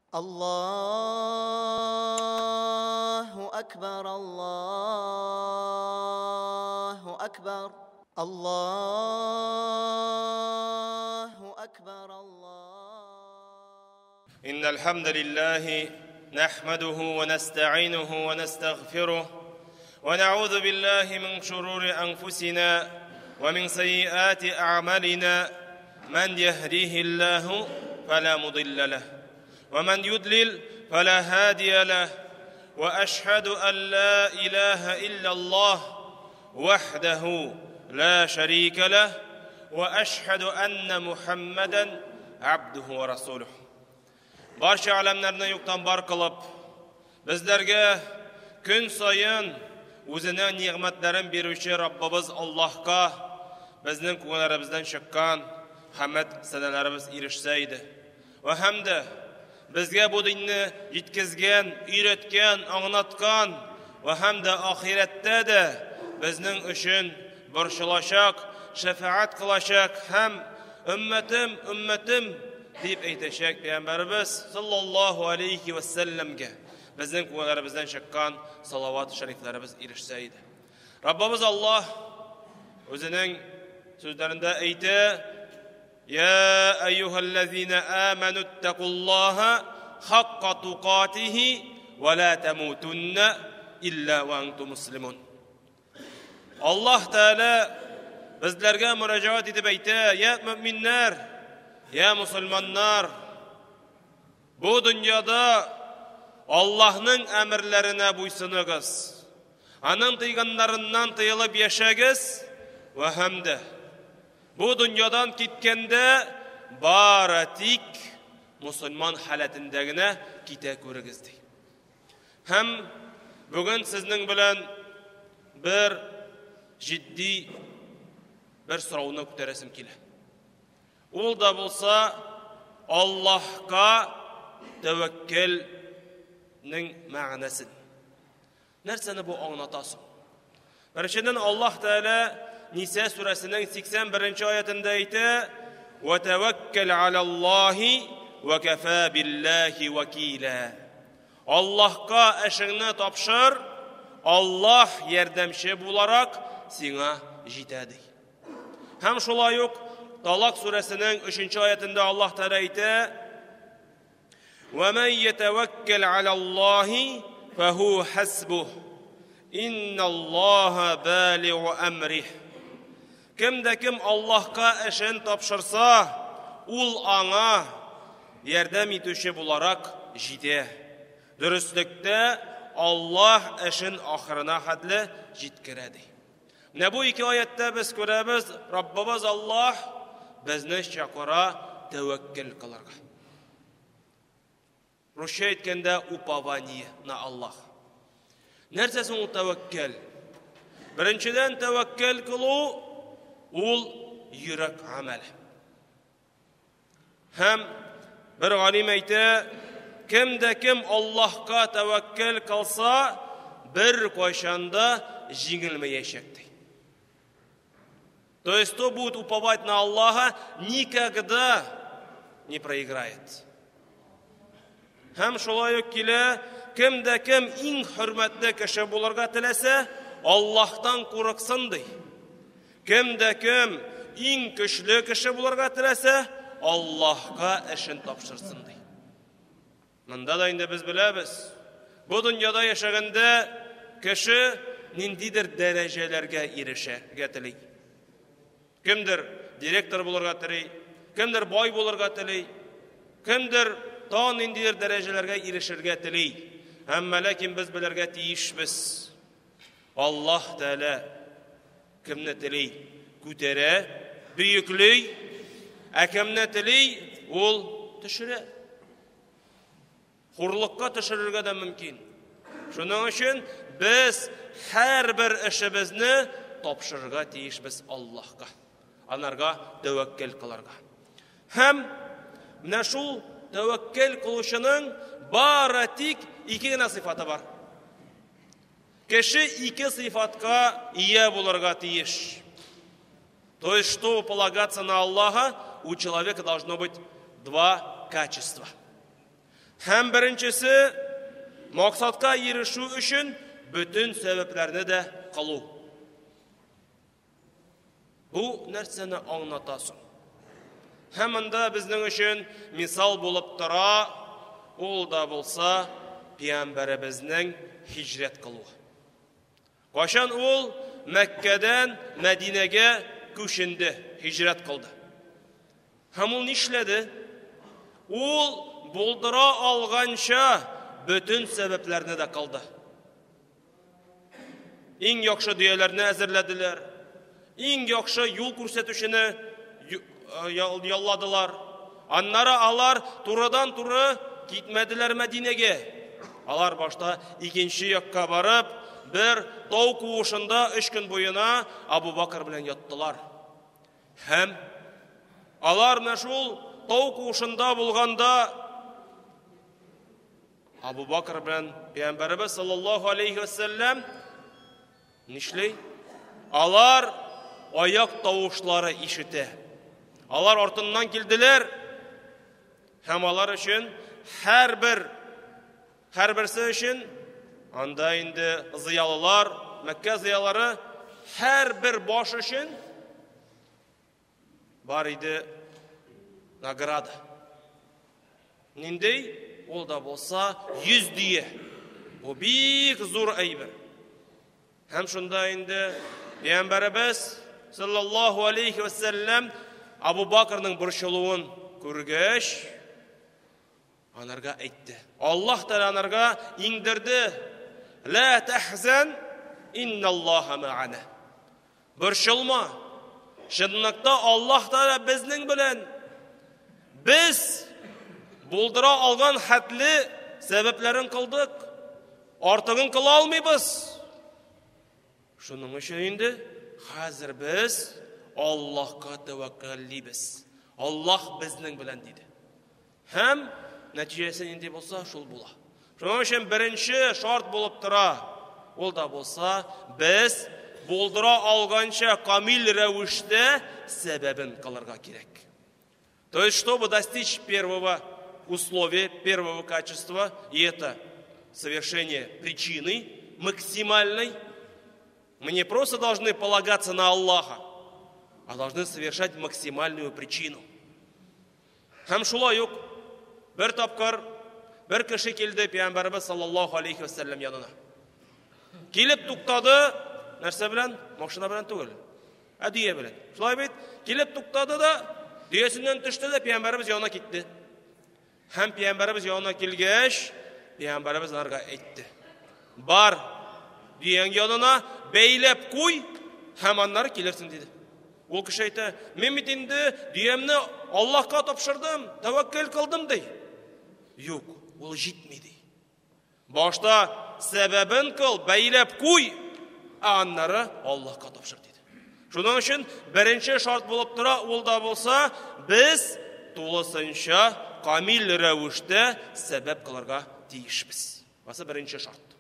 Аллаһу әкбәр, Аллаһу әкбәр, Аллаһу әкбәр, Аллаһу. إن الحمد لله نحمده ونستعينه ونستغفره ونعوذ بالله من شرور أنفسنا ومن سيئات أعمالنا من يهديه الله فلا مضل له ومن يضلل فلا هادي له وأشهد أن لا إله إلا الله وحده لا شريك له وأشهد أن محمدا عبده ورسوله. Барча әләмнәрне юктан бар кылып, безләргә көн саен үзенең нигъмәтләрен бирүче Раббыбыз Аллаһка безнең күңелләребездән чыккан хәмд сәнәләребез ирешсә иде. Вә һәм дә безгә бу динне җиткезгән, өйрәткән, аңлаткан вә һәм дә ахирәттә дә безнең өчен борчылачак, шәфәгать кылачак һәм өммәтем, өммәтем дип әйтәчәк Пәйгамбәребез саллаллаһу алейхи вә сәлләмгә безнең күңелләребездән чыккан салават шәрифләребез ирешсә иде. Раббыбыз Аллаһ үзенең сүзләрендә әйтә: "Я әйюһәлләзина аману иттакуллаһа хакка тукатихи ва ла тамутунна илля ва антум муслимун." Аллаһ Тәгалә безләргә мөрәҗәгать итеп әйтә: "Я мөминнәр, я мусульманнар, бу дөньяда Аллаһның әмерләренә буйсыныгыз. Аның тыйганнарыннан тыелып яшәгез вә һәм дә бу дөньядан киткәндә бары тик мусульман халәтендә генә китә күрегез", ди. Һәм бүген сезнең белән бер җитди бер сорауны күтәрәсем килә. Ул да булса Аллаһка тәвәккәлнең мәгънәсен. Нәрсәне бу аңлата соң? Беренчедән, Аллаһ Тәгалә Ниса сүрәсенең 81 аятында әйтә: "Ва таваккал алаллаһи ва кафа биллаһи вакила." Аллаһка эшеңне тапшыр, Аллаһ ярдәмче буларак сиңа җитә, ди. Һәм шулай ук Талак сүрәсенең 3 аятында Аллаһ Тәгалә әйтә: "Ва ман ятаваккал алаллаһи фаху хасбух. Инналлаһа балигу амрих." Кем дә кем Аллаһка эшен тапшырса, ул аңа ярдәм итүче буларак җитә. Дөреслектә Аллаһ эшен ахырына хәтле җиткерә, ди. Менә бу ике аятта без күрәбез, Раббыбыз Аллаһ безне чакыра тәвәккәл кылырга. Русча әйткәндә упование на Аллах. Нәрсә соң ул тәвәккәл? Беренчедән, тәвәккәл кылу ул йөрәк гамәле. Һәм бер галим әйтә, кем дә кем Аллаһка тәвәккәл кылса, бер кайчан да җиңелмәячәк, ди. То есть, кто будет уповать на Аллаха, никогда не проиграет. Һәм шулай ук килә, кем дә кем иң хөрмәтле кеше булырга теләсә, Аллаһтан курыксын, ди. Кем дә кем иң көчле кеше булырга теләсә, Аллаһка эшен тапшырсын, ди. Монда да инде без беләбез, бу дөньяда яшәгәндә кеше ниндидер дәрәҗәләргә ирешергә тели. Кемдер директор булырга тели, кемдер бай булырга тели, кемдер тагын ниндидер дәрәҗәләргә ирешергә тели. Әмма ләкин без белергә тиешбез. Аллаһ Тәгалә кемне тели күтәрә, бөекли, ә кемне тели ул төшерә. Хурлыкка төшерергә дә мөмкин. Шуның өчен без һәрбер эшебезне тапшырырга тиешбез Аллаһка. Анарга тәвәккәл кылырга. Һәм менә шул тәвәккәл кылучының бары тик ике генә сыйфаты бар. Кеше ике сыйфатка ия булырга тиеш. То есть, чтобы полагаться на Аллаха, у человека должно быть два качества. Һәм беренчесе максатка ирешү өчен бөтен сәбәпләрне дә кылу. Бу нәрсәне аңлата соң? Һәм монда безнең өчен мисал булып тора, ул да булса пәйгамбәребезнең һиҗрәт кылуы. Кайчан ул Мәккәдән Мәдинәгә күченде, һиҗрәт кылды. Һәм ул нишләде? Ул булдыра алганча бөтен сәбәпләрне дә кылды. Иң яхшы дөяләрне әзерләделәр. Иң яхшы юл күрсәтүчене ялладылар. Аннары алар турыдан-туры китмәделәр Мәдинәгә. Алар башта икенче якка барып, бер тау куышында 3 көн буена Абу Бакр белән яттылар. Һәм алар менә шул тау куышында булганда Абу Бакр белән Пәйгамбәребез саллаллаһу алейхи вәсәлләм нишли? Алар аяк тавышлары ишетә. Алар артыннан килделәр һәм алар өчен һәрберсе өчен анда инде зыялылар, Мәккә зыялары һәрбер баш өчен бар иде награда. Нинди? Ул да булса 100 дөя. Бу бик зур әйбер. Һәм шунда инде Пәйгамбәребез саллаллаһу алейхи вәсәлләм Абу Бакрның борчылуын күргәч, анарга әйтте. Аллаһ Тәгалә анарга иңдерде. Ла тахзан инналлаһа маана. Борчылма. Чынлыкта Аллаһ Тәгалә безнең белән. Без булдыра алган хәтле сәбәпләрен кылдык. Артыгын кыла алмыйбыз. Шуның өчен инде хәзер без Аллаһка тәвәккәллибез. Аллаһ безнең белән диде. Һәм нәтиҗәсе нинди булса, шул була. Шуның өчен беренче шарт булып тора. Ул да булса, без булдыра алганча камил рәвештә сәбәбен кылырга кирәк. То есть, чтобы достичь первого условия, первого качества, и это совершение причины максимальной, мы не просто должны полагаться на Аллаха, а должны совершать максимальную причину. Һәм шулай ук бер тапкыр бер кеше килде Пәйгамбәребез саллаллаһу алейхи вәсәлләм янына. Килеп туктады, нәрсә белән? Машина белән түгел, ә дөя белән. Шулай бит, килеп туктады да, дөясеннән төште дә Пәйгамбәребез янына китте. Һәм Пәйгамбәребез янына килгәч, Пәйгамбәребез аларга әйтте: "Бар, дөяң янына бәйләп куй һәм аннары килерсең", диде. Ул кеше әйтә: "Мин бит инде дөямне Аллаһка тапшырдым, тәвәккәл кылдым", ди. Юк, ул җитми, ди. Башта сәбәбен кыл, бәйләп куй, ә аннары Аллаһка тапшыр, диде. Шуның өчен беренче шарт булып тора, ул да булса, без тулысынча камил рәвештә сәбәп кылырга тиешбез. Бусы беренче шарт.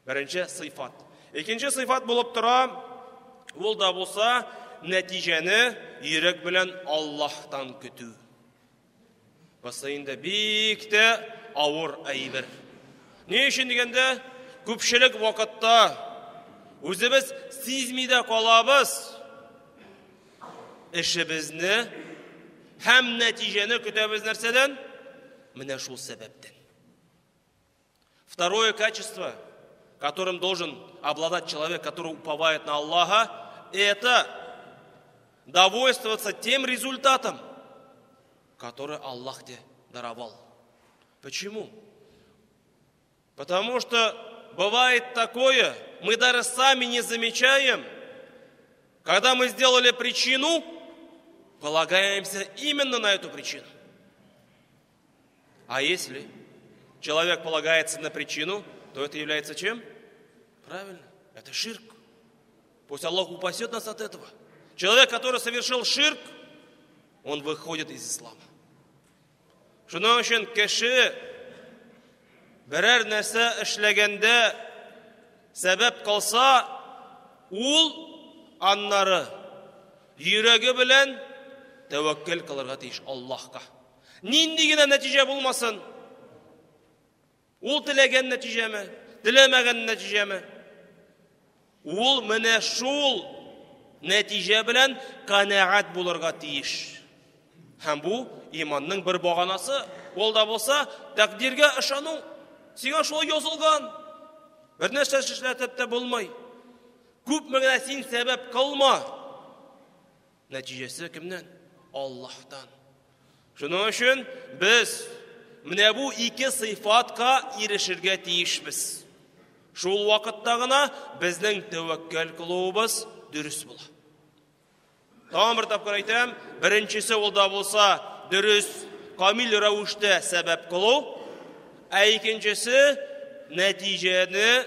Беренче сыйфат. Икенче сыйфат булып тора, ул да булса, нәтиҗәне йөрәк белән Аллаһтан көтү. Бусы инде бик тә авыр әйбер. Ни өчен дигәндә, күпчелек вакытта үзебез сизми дә калабыз. Эшебезне һәм нәтиҗәне көтәбез нәрсәдән? Менә шул сәбәптән. Второе качество, которым должен обладать человек, который уповает на Аллаха, это довольствоваться тем результатом, который Аллах тебе даровал. Почему? Потому что бывает такое, мы даже сами не замечаем, когда мы сделали причину, полагаемся именно на эту причину. А если человек полагается на причину, то это является чем? Правильно, это ширк. Пусть Аллах упасет нас от этого. Человек, который совершил ширк, он выходит из ислама. Шуның өчен кеше берәр нәрсә эшләгәндә сәбәп кылса, ул аннары йөрәге белән тәвәккәл кылырга тиеш Аллаһка. Нинди генә нәтиҗә булмасын, Ул теләгән нәтиҗәме, теләмәгән нәтиҗәме? Ул менә шул нәтиҗә белән канәгать булырга тиеш. Һәм бу иманның бер баганасы, ул да булса тәкъдиргә ышану. Сиңа шулай язылган. Бер нәрсә эшләтеп тә булмый. Күпме генә син сәбәп кылма. Нәтиҗәсе кемнән? Аллаһтан. Шуның өчен без менә бу ике сыйфатка ирешергә тиешбез. Шул вакытта гына безнең тәвәккәл кылуыбыз дөрес була. Тагын бер тапкыр әйтәм, беренчесе ул да булса дөрес, камил рәвештә сәбәп кылу, ә икенчесе нәтиҗәне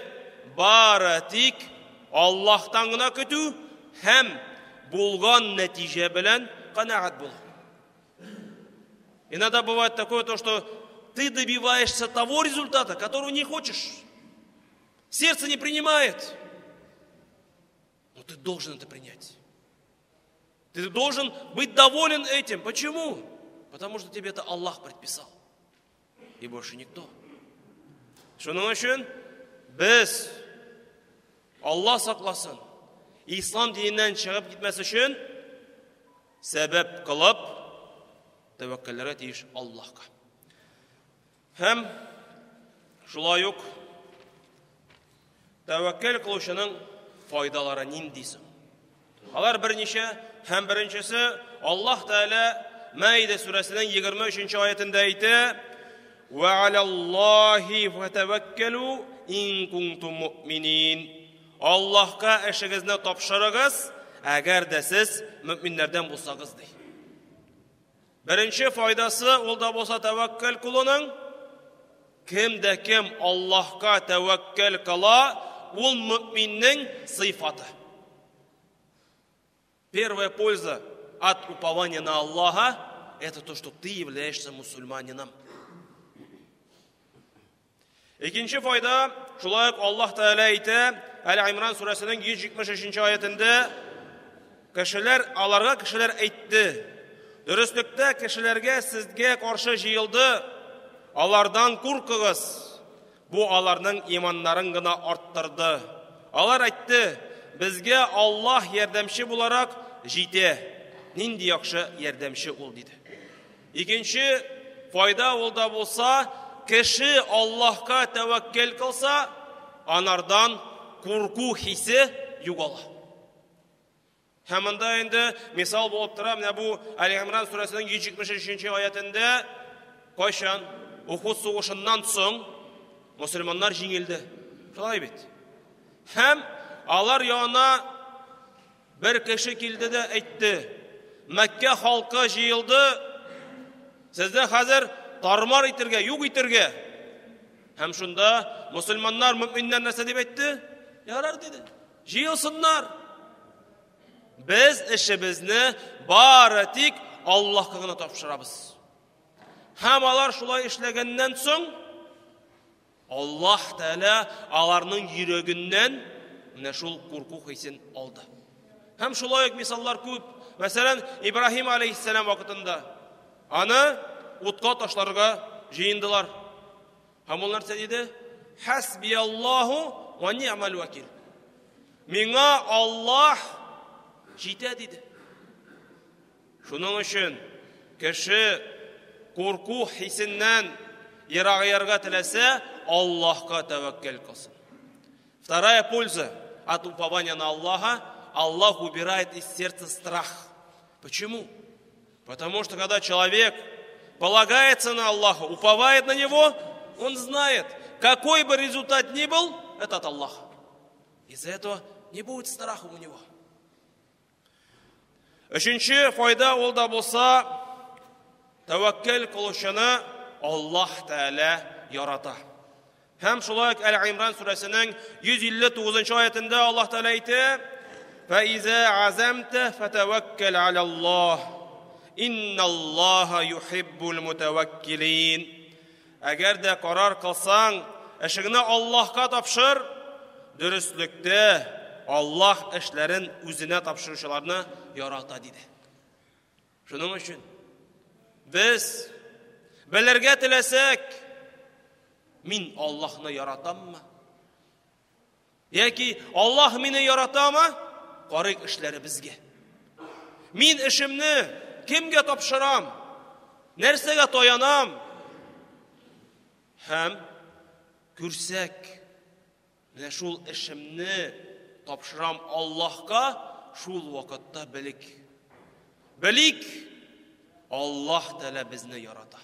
бары тик Аллаһтан гына көтү һәм булган нәтиҗә белән канәгать булу. Иногда бывает такое, то, что ты добиваешься того результата, которого не хочешь. Сердце не принимает. Но ты должен это принять. Ты должен быть доволен этим. Почему? Потому что тебе это Аллах предписал. И больше никто. Шуның өчен без Алла сакласын, ислам диненнән чыгып китмәс өчен сәбәп кылып тәвәккәлләргә тиеш Аллаһка. Һәм шулай ук тәвәккәл кылучының файдалары нинди соң? Алар берничә, һәм беренчесе Аллаһ Тәгалә Мәидә сүрәсенең 23 аятендә әйтә: "Ва алаллаһи фатаваккалу ин кунтум муъминин." Аллаһка эшегезне тапшырыгыз, әгәр дә сез мөминнәрдән булсагыз, ди. Беренче файдасы ул да булса тәвәккәл кылуның кем дә кем Аллаһка тәвәккәл кыла, ул мөминнең сыйфаты. Первая польза от упования на Аллаха – это то, что ты являешься мусульманином. Икенче файда, шулай ук Аллаһ Тәгалә әйтә, Әл-Имран сүрәсенең 173 аятендә, кешеләр, аларга кешеләр әйтте. Дөреслектә кешеләргә сезгә каршы җыелды, алардан куркыгыз. Бу аларның иманнарын гына арттырды. Алар әйтте, безгә Аллаһ ярдәмче буларак җитә. Нинди яхшы ярдәмче ул, диде. Икенче файда ул да булса, кеше Аллаһка тәвәккәл кылса, анардан курку хисе югала. Һәм монда инде мисал булып тора, менә бу Әл-Имран сүрәсенең 173 аятендә кайчан Ухуд сугышыннан соң мусульманнар җиңелде. Шулай бит. Һәм алар янына бер кеше килде дә әйтте: Мәккә халкы җыелды, сезне хәзер тармар итергә, юк итергә. Һәм шунда мусульманнар, мөминнәр нәрсә дип әйтте? Ярар диде. Җыелсыннар. Без эшебезне бары тик Аллаһка гына тапшырабыз. Һәм алар шулай эшләгәннән соң Аллаһ Тәгалә аларның йөрәгеннән менә шул курку хисен алды. Һәм шулай ук мисаллар күп. Мәсәлән, Ибраһим алейхиссәлам вакытында аны утка ташларга җыендылар. Һәм ул нәрсә диде? Хасбияллаһу ва ни'мал вакил. Миңа Аллаһ җитә диде. Шуның өчен кеше курку хисеннән ерагаерга теләсә, Аллаһка тәвәккәл кылсын. Вторая польза от упования на Аллаха – Аллах убирает из сердца страх. Почему? Потому что когда человек полагается на Аллаха, уповает на Него, он знает, какой бы результат ни был, это от Аллаха. Из-за этого не будет страха у него. Өченче файда ул да булса, тәвәккәл кылучыны Аллаһ Тәгалә ярата. Һәм шулай ук Әл-Имран сүрәсенең 159 аятында Аллаһ Тәгалә әйтә: "Фәиза азамта фатаваккал алаллаһ. Инналлаһа юхиббул мутаваккилин." Әгәр дә карар кылсаң, эшеңне Аллаһка тапшыр, дөреслектә Аллаһ эшләрен үзенә тапшыручыларны ярата, диде. Шуның өчен без белергә теләсәк, Мин Аллаһны яратаммы? Яки Аллаһ мине яратамы? Карыйк эшләребезгә. Мин эшемне кемгә тапшырам? Нәрсәгә таянам? Һәм күрсәк, менә шул эшемне тапшырам Аллаһка, шул вакытта белик. Белик, Аллаһ Тәгалә безне ярата.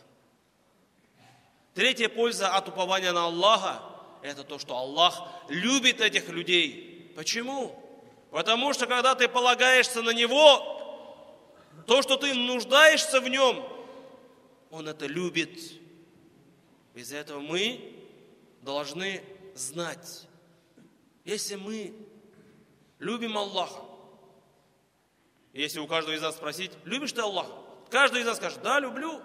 Третья польза от упования на Аллаха – это то, что Аллах любит этих людей. Почему? Потому что когда ты полагаешься на Него, то, что ты нуждаешься в Нем, Он это любит. Из-за этого мы должны знать, если мы любим Аллаха, если у каждого из нас спросить, любишь ты Аллаха? Каждый из нас скажет, да, люблю.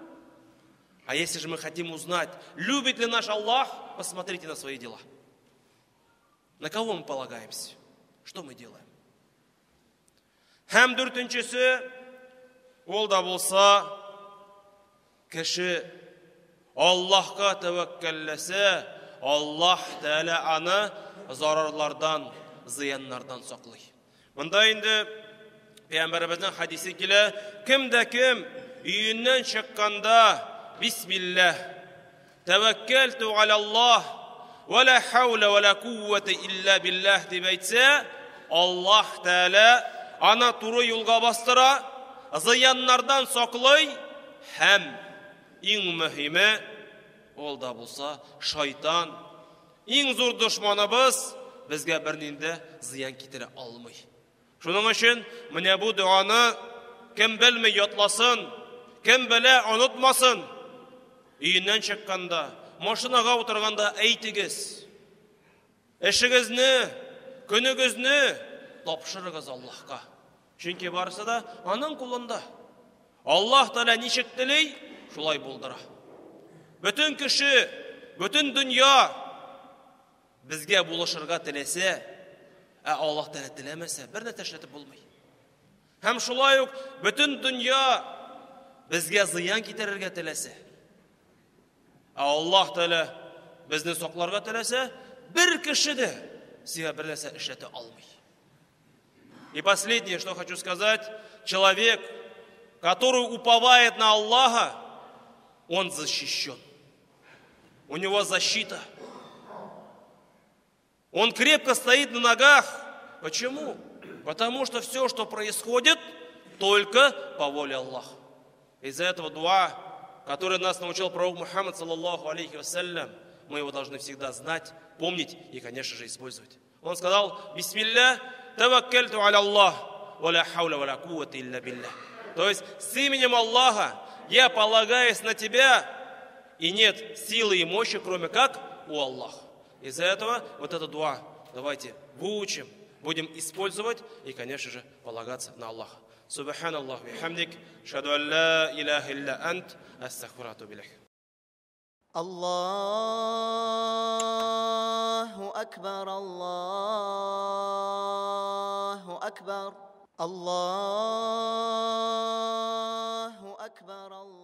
А если же мы хотим узнать, любит ли наш Аллах, посмотрите на свои дела. На кого мы полагаемся? Что мы делаем? Һәм дүртенчесе, ул да булса, кеше Аллаһка тәвәккәлләсә, Аллаһ Тәгалә аны зарарлардан, зыяннардан саклый. Монда инде Пәйгамбәребезнең хәдисе килә, кем дә кем өеннән чыкканда бисмилләһ тәвәккәлту алаллаһ ва ла хаула ва ла куввата илля билләһ дип әйтсә, Аллаһ Тәгалә аны туры юлга бастыра, зыяннардан саклый һәм иң мөһиме ул да булса шайтан иң зур дошманыбыз безгә бернинди зыян китерә алмый. Шуның өчен менә бу дуаны кем белми ятласын, кем белә онытмасын. Өеннән чыкканда, машинага утырганда әйтегез. Эшегезне, көнегезне тапшырыгыз Аллаһка. Чөнки барысы да аның кулында. Аллаһ Тәгалә ничек тели, шулай булдыра. Бөтен кеше, бөтен дөнья безгә булышырга теләсә, ә Аллаһ Тәгалә теләмәсә, бер нәрсә эшләтеп булмый. Һәм шулай ук бөтен дөнья безгә зыян китерергә теләсә, ә Аллаһ Тәгалә безне сакларга теләсә, бер кеше дә сиңа бер нәрсә эшләтә алмый. И последнее, что хочу сказать, человек, который уповает на Аллаха, он защищен. У него защита. Он крепко стоит на ногах. Почему? Потому что все, что происходит, только по воле Аллаха. Из-за этого дуа, который нас научил пророк Мухаммад, саллаллаху алейхи вассалям, мы его должны всегда знать, помнить и, конечно же, использовать. Он сказал, «Бисмилля, таваккальту аля Аллах, ва ля хауля ва ля куввата илля биллях». То есть, с именем Аллаха я полагаюсь на тебя, и нет силы и мощи, кроме как у Аллаха. Из-за этого вот это дуа давайте выучим, будем использовать и, конечно же, полагаться на Аллаха. Субханаллах бихамдик, шаду ан ла илаха илля ант, астагфирука ва атубу илейк. Аллаху акбар, Аллаху акбар, Аллаху акбар, Аллаху